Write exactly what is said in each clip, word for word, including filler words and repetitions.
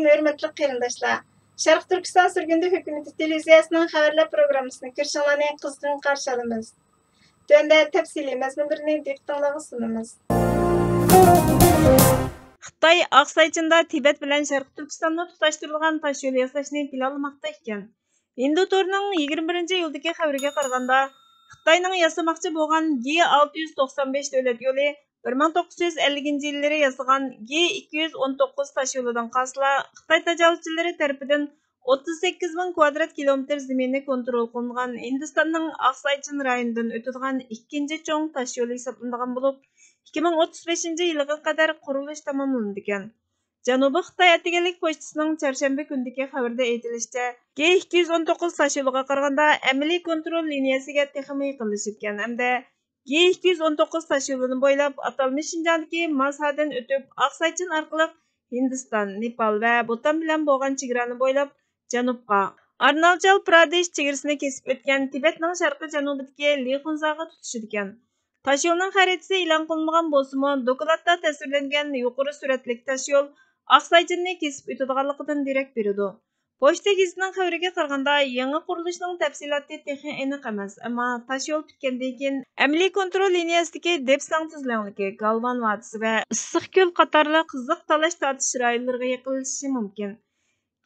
ھۆرمەتلىك قېرىنداشلار، شەرقىي تۈركىستان سۈرگۈندە ھۆكۈمىتى تېلېۋىزىيەسىنىڭ خەۋەرلەر پروگراممىسىنى كۆرۈشۈڭلارنى قىزغىن قارشى ئالىمىز. تۆۋەندە تەپسىلىي مەزمۇنلىرىنى دىققىتىڭلارغا سۇنىمىز. خىتاي ئاقسايچىندا تىبەت بىلەن شەرقىي تۈركىستاننى تۇتاشتۇرىدىغان تاشيول ياساشنى پىلانلىماقتا ئىكەن. ھىندۇ تورىنىڭ يىگىرمە بىرىنچى ئىيۇلدىكى خەۋىرىگە قارىغاندا، خىتاينىڭ ياسىماقچى بولغان گې ئالتە يۈز توقسان بەش دۆلەت يولى بىر مىڭ توققۇز يۈز ئەللىكىنچى يىللىرى ياسىغان گې ئىككى يۈز ئون توققۇز تاشيولىدىن قالسىلا، خىتاي تاجاۋۇزچىلىرى تەرىپىدىن ئوتتۇز سەككىز مىڭ كۋادرات كىلومېتىر زېمىنى كونترول قىلىنغان ھىندىستاننىڭ ئاقسايچىن رايونىدىن ئۆتىدىغان ئىككىنچى چوڭ تاشيولى ھېسابلىنىدىغان بولۇپ، ئىككى مىڭ ئوتتۇز بەشىنچى يىلغا قەدەر قۇرۇلۇش تاماملىنىدىكەن. جەنۇبىي خىتاي ئەتىگەنلىك پوچتىسىنىڭ چارشەنبە كۈنىدىكى خەۋىرىدە ئېيتىلىشىچە، گې ئىككى يۈز ئون توققۇز تاشيولىغا قارىغاندا ئەمەلىي كونترول لىنىيەسىگە تېخىمۇ يېقىنلىشىدىكەن ھەمدە گې ئىككى يۈز ئون توققۇز تاشيولىنى بويلاپ، ئاتالمىش شىنجاڭدىكى ماسادىن ئۆتۈپ، ئاقسايچىن ئارقىلىق ھىندىستان، نېپال ۋە بۇتان بىلەن بولغان چېگرانى بويلاپ، جەنۇبقا، ئارۇناچال پرادېش چېگرىسىنى كېسىپ ئۆتكەن تىبەتنىڭ شەرقىي جەنۇبىدىكى لىخۇنزاغا تۇتىشىدىكەن. تاشيولنىڭ خەرىتىسى ئېلان قىلىنمىغان بولسىمۇ، دوكلاتتا تەسۋىرلەنگەن يۇقىرى سۈرئەتلىك تاشيول ئاقسايچىننى كېسىپ ئۆتىدىغانلىقىدىن دېرەك بېرىدۇ. پوچتا گېزىتىنىڭ خەۋىرىگە قارىغاندا، يېڭى قۇرۇلۇشنىڭ تەپسىلاتى تېخى ئېنىق ئەمەس، ئەمما تاشيول پۈتكەندىن كېيىن ئەمەلىي كونترول لىنىيەسىدىكى دېپساڭ تۈزلەڭلىكى، گالۋان ۋادىسى ۋە ئىسسىقكۆل قاتارلىق قىزىق تالاش تارتىش رايونلىرىغا يېقىنلىشىشى مۇمكىن.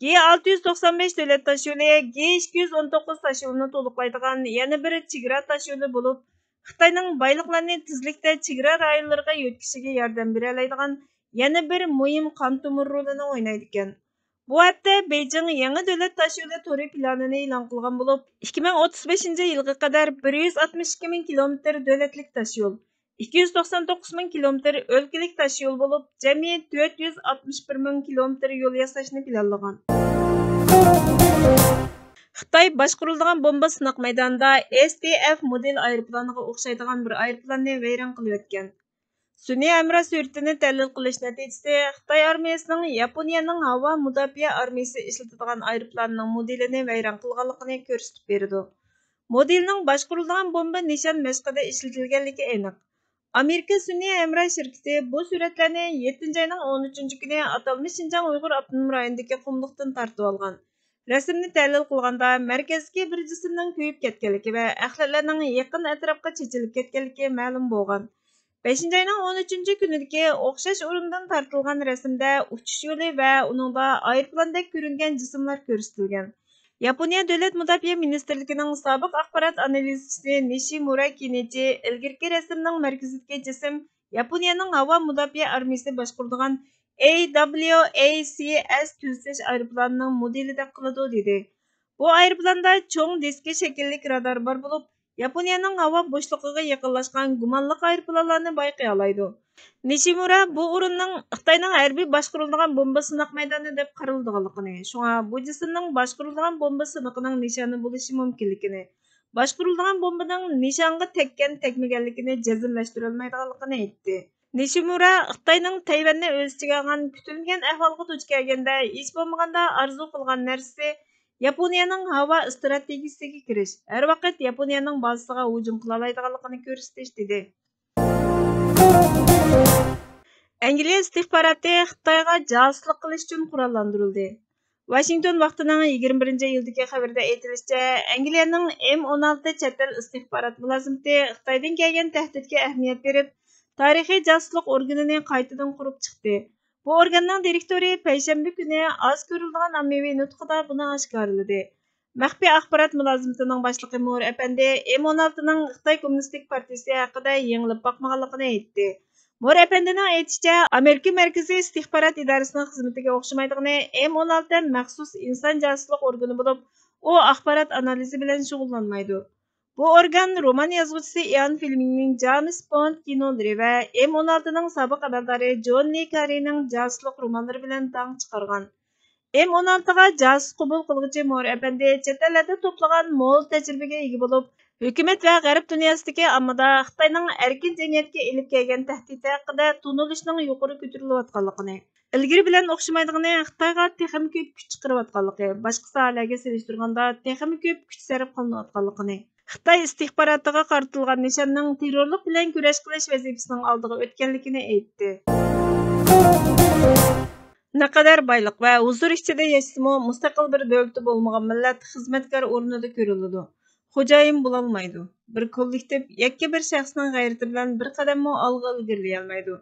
گې ئالتە يۈز توقسان بەش دۆلەت تاشيولى گې ئىككى يۈز ئون توققۇز تاشيولىنى تولۇقلايدىغان يەنە بىر چېگرا تاشيولى بولۇپ، خىتاينىڭ بايلىقلارنى تېزلىكتە چېگرا رايونلىرىغا يۆتكىشىگە ياردەم بېرەلەيدىغان يەنە بىر مۇھىم قان تومۇر رولىنى ئوينايدىكەن. بۇ ھەپتە بېيجىڭ يېڭى دۆلەت تاشيولى تورى پىلانىنى ئېلان قىلغان بولۇپ، ئىككى مىڭ ئوتتۇز بەشىنچى يىلغا قەدەر بىر يۈز ئاتمىش ئىككى مىڭ كىلومېتىر دۆلەتلىك تاشيول، ئىككى يۈز توقسان توققۇز مىڭ كىلومېتىر ئۆلكىلىك تاشيول بولۇپ، جەمئىي تۆت يۈز ئاتمىش بىر مىڭ كىلومېتىر يول ياساشنى پىلانلىغان. خىتاي باشقۇرۇلىدىغان بومبا سىناق مەيدانىدا ئېس تى ئېف مودېل ئايروپىلانىغا ئوخشايدىغان بىر ئايروپىلاننى ۋەيران قىلىۋەتكەن. سۈنئىي ھەمراھ سۈرىتىنى تەھلىل قىلىش نەتىجىسى خىتاي ئارمىيەسىنىڭ ياپونىيەنىڭ ھاۋا مۇداپىئە ئارمىيىسى ئىشلىتىدىغان ئايروپىلانىنىڭ مودېلىنى ۋەيران قىلغانلىقىنى كۆرسىتىپ بېرىدۇ. مودېلنىڭ باشقۇرۇلىدىغان بومبا نىشان مەشقىدە ئىشلىتىلگەنلىكى ئېنىق. ئامېرىكا سۈنئىي ھەمراھ شىركىتى بۇ سۈرەتلەرنى يەتتىنچى ئاينىڭ ئون ئۈچىنچى كۈنى ئاتالمىش شىنجاڭ ئۇيغۇر ئاپتونوم رايونىدىكى قۇملۇقتىن تارتىۋالغان. رەسىمنى تەھلىل قىلغاندا، مەركەزدىكى بىر جىسىمنىڭ كۆيۈپ كەتكەنلىكى ۋە ئەخلەتلەرنىڭ يېقىن ئەتراپقا چېچىلىپ كەتكەنلىكى مەلۇم بولغان. بەشىنچى ئاينىڭ ئون ئۈچىنچى كۈنىدىكى ئوخشاش ئورۇندىن تارتىلغان رەسىمدە ئۇچۇش يولى ۋە ئۇنىڭدا ئايروپىلاندەك كۆرۈنگەن جىسىملار كۆرسىتىلگەن. ياپونىيە دۆلەت مۇداپىئە مىنىستىرلىكىنىڭ سابىق ئاخبارات ئانالىزچىسى نىشىمۇرا كېنىچى ئىلگىرىكى رەسىمنىڭ مەركىزىدىكى جىسىم ياپونىيەنىڭ ھاۋا مۇداپىئە ئارمىيىسى باشقۇرىدىغان ئەي دابلىيۇ ئەي سى ئەس تۈزىتىش ئايروپىلانىنىڭ مودېلىدەك قىلىدۇ، دېدى. بۇ ئايروپىلاندا چوڭ دىسكا شەكىللىك رادار بار بولۇپ، ياپونىيەنىڭ ھاۋا بوشلۇقىغا يېقىنلاشقان گۇمانلىق ئايروپىلانلارنى بايقىيالايدۇ. نىشىمۇرا بۇ ئورۇننىڭ خىتاينىڭ ھەربىي باشقۇرۇلىدىغان بومبا سىناق مەيدانى دەپ قارىلىدىغانلىقىنى، شۇڭا بۇ جىسىمنىڭ باشقۇرۇلىدىغان بومبا سىنىقىنىڭ نىشانى بولۇشى مۇمكىنلىكىنى، باشقۇرۇلىدىغان بومبىنىڭ نىشانغا تەگكەن تەگمىگەنلىكىنى جەزملەشتۈرەلمەيدىغانلىقىنى ئېيتتى. نىشىمۇرا خىتاينىڭ تەيۋەننى ئۆز ئىچىگە ئالغان كۈتۈلمىگەن ئەھۋالغا دۇچ كەلگەندە، ھېچ بولمىغاندا ئارزۇ قىلغان نەرسىسى ياپونىيەنىڭ ھاۋا ئىستراتېگىيىسىگە كىرىش، ھەر ۋاقىت ياپونىيەنىڭ بازىسىغا ھۇجۇم قىلالايدىغانلىقىنى كۆرسىتىش، دېدى. ئەنگلىيە ئىستىخباراتى خىتايغا جاسۇسلۇق قىلىش ئۈچۈن قوراللاندۇرۇلدى. ۋاشىنگتون ۋاقتىنىڭ يىگىرمە بىرىنچى ئىيۇلدىكى خەۋىرىدە ئېيتىلىشىچە، ئەنگلىيەنىڭ ئېم ئون ئالتە چەت ئەل ئىستىخبارات مۇلازىمىتى خىتايدىن كەلگەن تەھدىتكە ئەھمىيەت بېرىپ، تارىخىي جاسۇسلۇق ئورگىنىنى قايتىدىن قۇرۇپ چىقتى. بۇ ئورگاننىڭ دىرېكتورى پەيشەنبە كۈنى ئاز كۆرۈلىدىغان ئاممىۋى نۇتقىدا بۇنى ئاشكارىلىدى. مەخپىي ئاخبارات مۇلازىمىتىنىڭ باشلىقى مور ئەپەندى ئېم ئون ئالتىنىڭ خىتاي كوممۇنىستىك پارتىيىسى ھەققىدە يېڭىلىپ باقمىغانلىقىنى ئېيتتى. مور ئەپەندىنىڭ ئېيتىشىچە، ئامېرىكا مەركىزىي ئىستىخبارات ئىدارىسىنىڭ خىزمىتىگە ئوخشىمايدىغىنى، ئېم ئون ئالتە مەخسۇس ئىنسان جاسۇسلۇق ئورگىنى بولۇپ، ئۇ ئاخبارات ئانالىزى بىلەن شۇغۇللانمايدۇ. بۇ ئورگان رومان يازغۇچىسى ئىئان فلېمىنگنىڭ جېمس بوند كىنولىرى ۋە ئېم ئون ئالتىنىڭ سابىق ئەمەلدارى جون لې كاررىنىڭ جاسۇسلۇق رومانلىرى بىلەن داڭ چىقارغان. ئېم ئون ئالتىغا جاسۇس قوبۇل قىلغۇچى مور ئەپەندى چەت ئەللەردە توپلىغان مول تەجرىبىگە ئىگە بولۇپ، ھۆكۈمەت ۋە غەرب دۇنياسىدىكى ئاممىدا خىتاينىڭ ئەركىن جەمئىيەتكە ئېلىپ كەلگەن تەھدىتى ھەققىدە تونۇلۇشنىڭ يۇقىرى كۆتۈرۈلۈۋاتقانلىقىنى، ئىلگىرى بىلەن ئوخشىمايدىغىنى خىتايغا تېخىمۇ كۆپ كۈچ چىقىرىۋاتقانلىقى، باشقا ساھەلەرگە سېلىشتۇرغاندا تېخىمۇ كۆپ كۈچ سەرپ قىلىنىۋاتقانلىقىنى، خىتاي ئىستىخباراتىغا قارىتىلغان نىشاننىڭ تېررورلۇق بىلەن كۈرەش قىلىش ۋەزىپىسىنىڭ ئالدىغا ئۆتكەنلىكىنى ئېيتتى. نەقەدەر بايلىق ۋە ھۇزۇر ئىچىدە ياشىسىمۇ، مۇستەقىل بىر دۆلىتى بولمىغان مىللەت خىزمەتكار ئورنىدا كۆرۈلىدۇ، خوجايىن بولالمايدۇ. بىر كوللېكتىپ يەككە بىر شەخسنىڭ غەيرىتى بىلەن بىر قەدەممۇ ئالغا ئىلگىرىلىيەلمەيدۇ.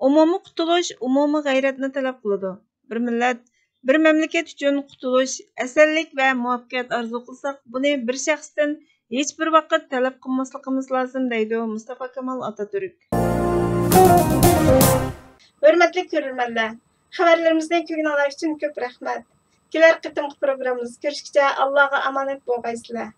ئومۇمىي قۇتۇلۇش ئومۇمىي غەيرەتنى تەلەپ قىلىدۇ. بىر مىللەت، بىر مەملىكەت ئۈچۈن قۇتۇلۇش، ئەسەنلىك ۋە مۇۋەپپەقىيەت ئارزۇ قىلساق، بۇنى بىر شەخستىن ھېچبىر ۋاقىت تەلەپ قىلماسلىقىمىز لازىم، دەيدۇ مۇستافا كامال ئاتاتۈرك. ھۆرمەتلىك كۆرۈرمەنلەر، خەۋەرلىرىمىزنى كۆرگىنىڭلار ئۈچۈن كۆپ رەھمەت. كېلەر قېتىمقى پروگراممىمىزدا كۆرۈشكىچە ئاللاغا ئامانەت بولغايسىلەر.